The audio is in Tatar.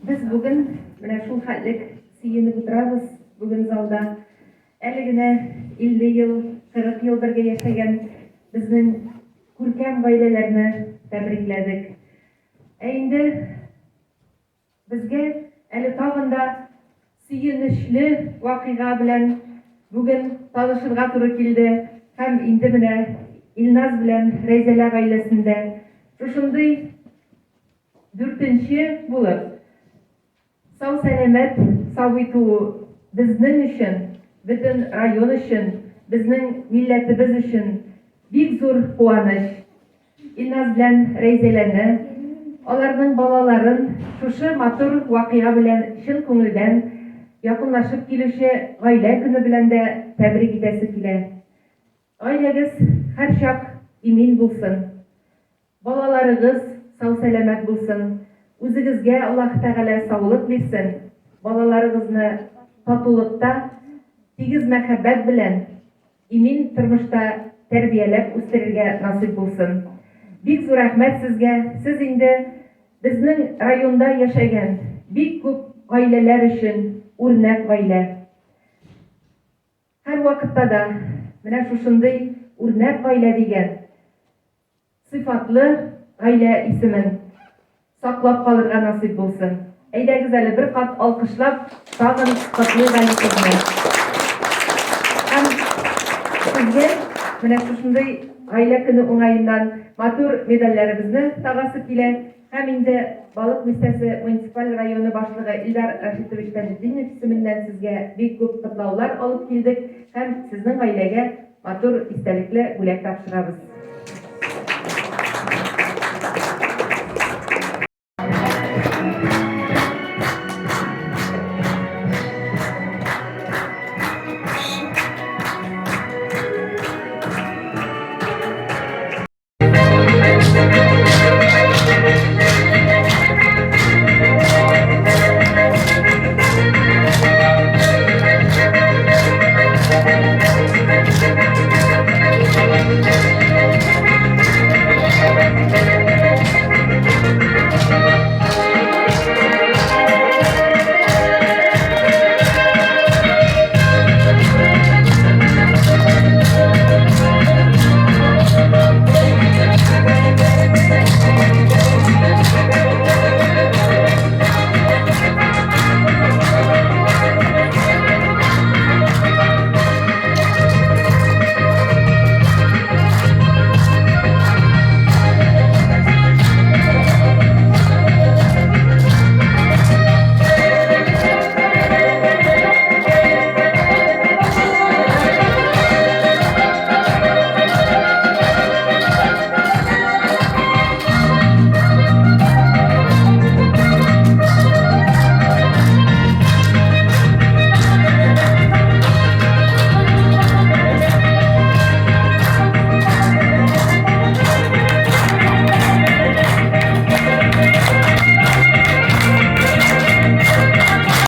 Без бүген менә шул хәтлек сөенеп утырабыз бүген залда. Әле генә 50 ел, 40 ел бергә яшәгән безнең күркәм гаиләләрне тәбрикләдек. Ә инде безгә әле тагын да сөенечле вакыйга белән бүген танышырга туры килде һәм инде менә Илназ белән Рәйзәлә гаиләсендә шушындый дүртенче булып сау-сәламәт сабый туу безнең өчен, бөтен район өчен, безнең милләтебез өчен бик зур куаныч. Илназ белән Рәйзәләне, аларның балаларын шушы матур вакыйга белән чын күңелдән якынлашып килүче Гаилә көне белән дә тәбрик итәсе килә. Гаиләгез һәрчак имин булсын, балаларыгыз сау-сәламәт булсын, үзегезгә Аллаһ Тәгалә саулык бирсен, балаларыгызны татулыкта, тигез мәхәббәт белән Имин тормышта тәрбияләп үстерергә насыйп булсын. Бик зур рәхмәт сезгә, сез инде безнең районда яшәгән бик күп гаиләләр өчен үрнәк гаилә. Һәрвакытта да менә шушындый үрнәк гаилә дигән Сыйфатлы гаилә исемен саклап калырга насыйп булсын. Әйдәгез әле бер кат алкышлап тагын котлыйк әле сезне. Һәм сезгә менә шушындый гаилә көне уңаеннан матур медальләребезне тагасы килә. Һәм инде Балык Бистәсе муниципаль районы башлыгы Илдар Рәшитович Таҗетдинов исеменнән сезгә бик күп котлаулар алып килдек һәм сезнең гаиләгә матур истәлекле бүләк тапшырабыз.